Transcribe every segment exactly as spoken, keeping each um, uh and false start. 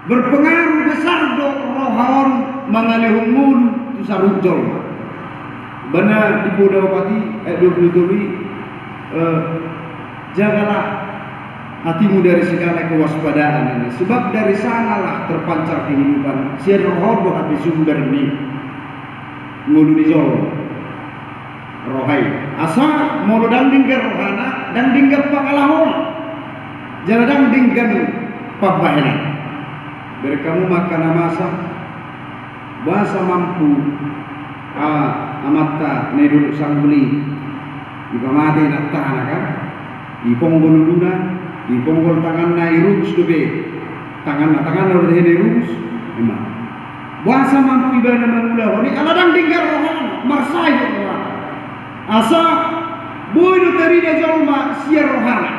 Berpengaruh besar do roha on mangalehon ngolu tu saluhut jolma. Ibana di Poda opat i ayat dua puluh tolu i, eh, jagalah hatimu dari segala kewaspadaan, ninna. Sebab dari sanalah terpancar kehidupan. Sian roha on do hape sumber ni ngolu ni jolma. Roha i. Asa molo ndang denggan rohana, ndang denggan pangalahona. Jala ndang denggan pambahenan. Bereng hamu ma angka na masa, boasa mampu, ah, amanta na di Dolok Sanggul i, dipamate inantana kan, diponggol uluna, diponggol tanganna, irubus dope tanganna, tanganna do dihena irubus. Ima. Boasa mampu ibana mangulahon i? Ala ndang denggan rohana, marsahit rohana. Asa boi do tarida jolma sian rohana.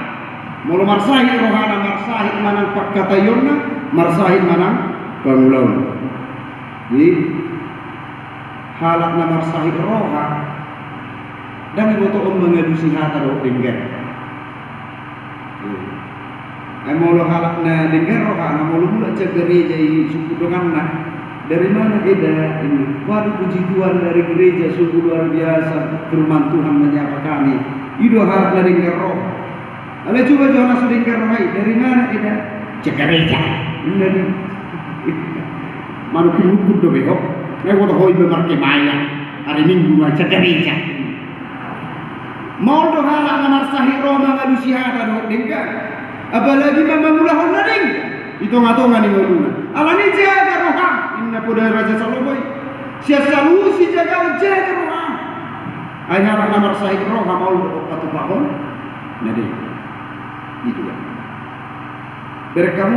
Molo marsahit rohana, marsahit manang pangkataionna, marsahit manang pangulaonna. Jadi halak na marsahit roha, ndang diboto on mangalusi hata dohot denggan. Ai molo halak na denggan rohana, molo mulak sian gareja i, disungkun donganna, "Dari mana Eda?" ninna. "Waduh, puji Tuhan, dari gereja, sungguh luar biasa firman Tuhan menyapa kami." I do halak na denggan roha. Alai coba jo na so denggan roha i, "Dari mana Eda?" "Sian gareja," ninna. Manungkun-ungkun dope ho. Na diboto ho iba markebaya, hari Minggu ma sian gareja. Maol do halak na marsahit roha mangalusi hata dohot denggan, apalagi ma mangulahon na denggan di tonga-tonga ni ngoluna. Alani i jaga roham, ninna Poda Raja Salomo i. Sian saluhut sijagaon jaga roham. Ai halak na marsahit roha maol do patupahon na denggan. I do. Bereng hamu